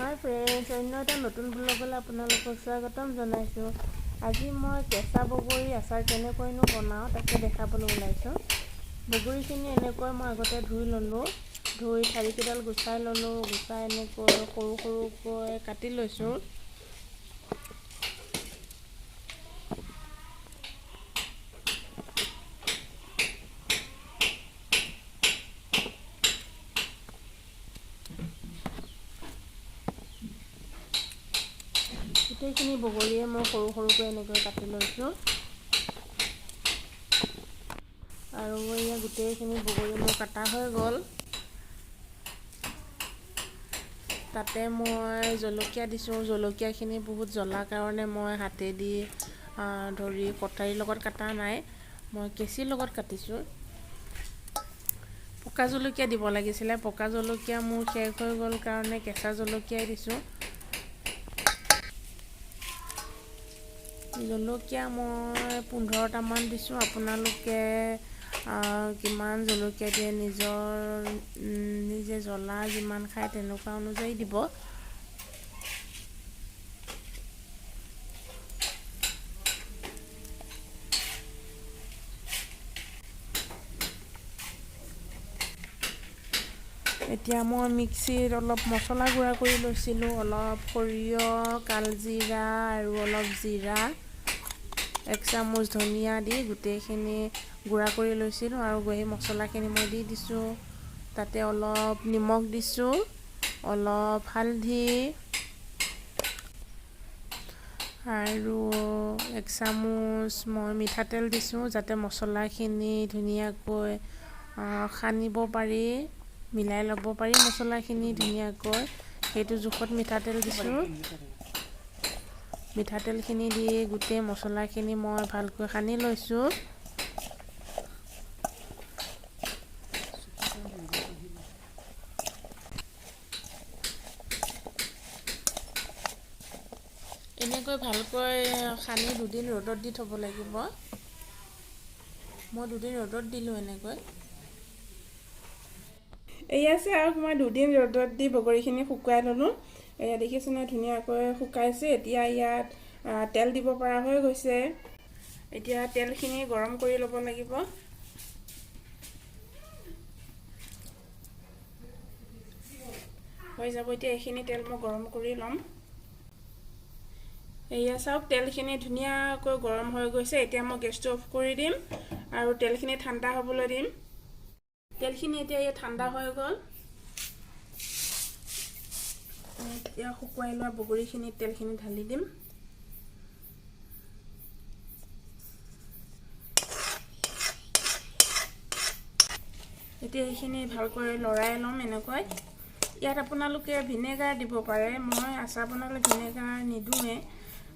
হাই friends, অন্য এটা নতুন ব্লগলৈ আপোনালোকক স্বাগতম জনাইছোঁ। আজি মই কেঁচা বগৰী আচাৰ কেনেকৈনো বনাওঁ তাকে দেখাবলৈ ওলাইছোঁ। বগৰীখিনি এনেকৈ মই আগতে ধুই ল'লোঁ, ধুই ঠাৰিকেইডাল গুচাই ল'লোঁ, গুচাই এনেকৈ সৰু সৰুকৈ কাটি লৈছোঁ। গোটেইখিনি বগৰীয়ে মই সৰু সৰুকৈ এনেকৈ কাটি লৈছোঁ। আৰু এয়া গোটেইখিনি বগৰী মোৰ কটা হৈ গ'ল। তাতে মই জলকীয়া দিছোঁ। জলকীয়াখিনি বহুত জ্বলা কাৰণে মই হাতেদি ধৰি কটাৰীৰ লগত কটা নাই, মই কেঁচিৰ লগত কাটিছোঁ। পকা জলকীয়া দিব লাগিছিলে, পকা জলকীয়া মোৰ শেষ হৈ গ'ল কাৰণে কেঁচা জলকীয়াই দিছোঁ। জলকীয়া মই 15টামান দিছোঁ। আপোনালোকে কিমান জলকীয়া দিয়ে নিজৰ নিজে জ্বলা যিমান খায় তেনেকুৱা অনুযায়ী দিব। এতিয়া মই মিক্সিত অলপ মছলা গুড়া কৰি লৈছিলোঁ, অলপ সৰিয়হ, কালজিৰা আৰু অলপ জিৰা, এক চামুচ ধনিয়া দি গোটেইখিনি গুড়া কৰি লৈছিলোঁ। আৰু সেই মছলাখিনি মই দি দিছোঁ। তাতে অলপ নিমখ দিছোঁ, অলপ হালধি আৰু এক চামুচ মই মিঠাতেল দিছোঁ, যাতে মছলাখিনি ধুনীয়াকৈ সানিব পাৰি, মিলাই ল'ব পাৰি মছলাখিনি ধুনীয়াকৈ। সেইটো জোখত মিঠাতেল দিছোঁ। মিঠাতেলখিনি দি গোটেই মছলাখিনি মই ভালকৈ সানি লৈছোঁ। এনেকৈ ভালকৈ সানি দুদিন ৰ'দত দি থ'ব লাগিব। মই দুদিন ৰ'দত দিলোঁ এনেকৈ। এয়া চাওক, মই দুদিন ৰ'দত দি বগৰীখিনি শুকুৱাই ল'লোঁ। এয়া দেখিছেনে ধুনীয়াকৈ শুকাইছে। এতিয়া ইয়াত তেল দিব পৰা হৈ গৈছে। এতিয়া তেলখিনি গৰম কৰি ল'ব লাগিব। হৈ যাব। এতিয়া এইখিনি তেল মই গৰম কৰি ল'ম। এয়া চাওক, তেলখিনি ধুনীয়াকৈ গৰম হৈ গৈছে। এতিয়া মই গেছটো অফ কৰি দিম আৰু তেলখিনি ঠাণ্ডা হ'বলৈ দিম। তেলখিনি এতিয়া ইয়াত ঠাণ্ডা হৈ গ'ল। এতিয়া শুকুৱাই লোৱা বগৰীখিনি তেলখিনি ঢালি দিম। এতিয়া এইখিনি ভালকৈ লৰাই ল'ম এনেকৈ। ইয়াত আপোনালোকে ভিনেগাৰ দিব পাৰে। মই আচাৰ বনালে ভিনেগাৰ নিদিওঁৱে।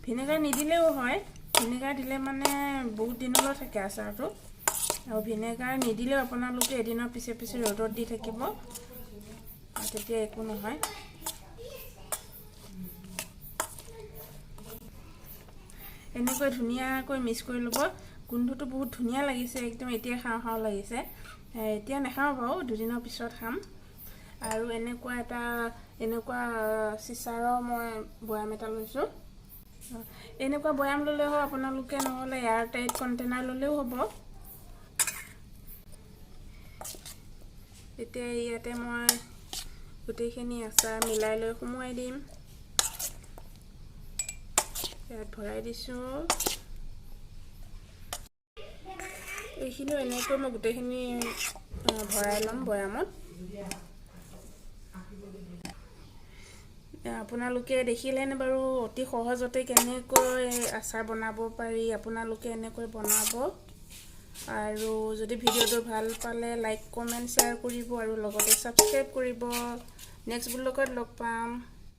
ভিনেগাৰ নিদিলেও হয়, ভিনেগাৰ দিলে মানে বহুত দিনলৈ থাকে আচাৰটো। আৰু ভিনেগাৰ নিদিলেও আপোনালোকে এদিনৰ পিছে পিছে ৰ'দত দি থাকিব, তেতিয়া একো নহয়। এনেকৈ ধুনীয়াকৈ মিক্স কৰি ল'ব। গোন্ধটো বহুত ধুনীয়া লাগিছে, একদম এতিয়া খাওঁ খাওঁ লাগিছে। এতিয়া নাখাওঁ বাৰু, দুদিনৰ পিছত খাম। আৰু এনেকুৱা এটা এনেকুৱা চিচাৰৰ মই বৈয়াম এটা লৈছোঁ। এনেকুৱা বৈয়াম ল'লে হ'ব আপোনালোকে, নহ'লে এয়াৰ টাইট কণ্টেইনাৰ ল'লেও হ'ব। এতিয়া ইয়াতে মই গোটেইখিনি আচাৰ মিলাই লৈ সুমুৱাই দিম। ইয়াত ভৰাই দিছোঁ। এইখিনিও এনেকৈ মই গোটেইখিনি ভৰাই ল'ম বৈয়ামত। আপোনালোকে দেখিলেনে বাৰু অতি সহজতে কেনেকৈ আচাৰ বনাব পাৰি? আপোনালোকে এনেকৈ বনাব। আৰু যদি ভিডিঅ'টো ভাল পালে লাইক, কমেণ্ট, শ্বেয়াৰ কৰিব আৰু লগতে ছাবস্ক্ৰাইব কৰিব। নেক্সট ব্লগত লগ পাম।